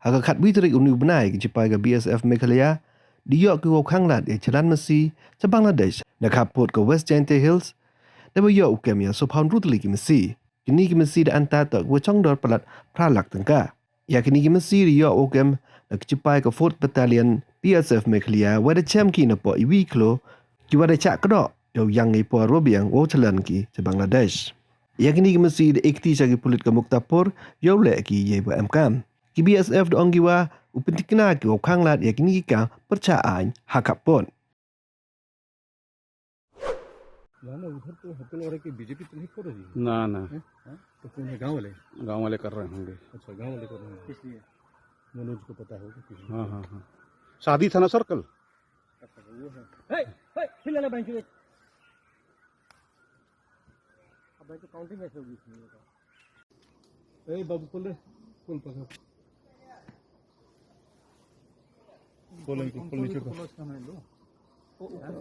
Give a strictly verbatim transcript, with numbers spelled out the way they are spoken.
Ha ka khatwi tarik uni u bnai, ki chipai ka B S F Meghalaya da yoh ki wow khang lad ya chalan masi cha Bangladesh na khappud ka West Jaintia Hills, da wa yoh u kem ya soo phaw ynru tylli ki masi. Kini ki masi da antad toh ki wa chong dor palat phra lak tyngka. Ya kini ki masi da yoh wow kem na ki chipai ka Fourth Battalion B S F Meghalaya, wa da chem ki na poh iwi khloo, ki wa da chah kdoh yow yang i por wa biang wow chalan ki cha Bangladesh. Ya kini ki masi da e kti cha ki pulit ka Muktapur yow leh ki yei wa em kam. Ki B S F da ong ki wa u pyntikna ki wow khang lad ya kini ki kam pyrchah aiñ ha khappud. ना, ना, उधर तो होटल वाले की बीजेपी तो नहीं कर रही है। ना, ना। हैं? हाँ? तो कौन है, गांव वाले? गांव वाले कर रहे होंगे। अच्छा, गांव वाले कर रहे हैं। किस लिए? मनोज को पता होगा किस लिए। हाँ, हाँ, हाँ। शादी था ना सर कल? अच्छा, वो है। हे, हे, फिर ले ले बैंक से। अब बैंक तो काउंटिंग कैसे होगी इसमें, ये बताओ? ए बाबू, खोल दे। खोल पकड़। खोल इनको, खोल नीचे को।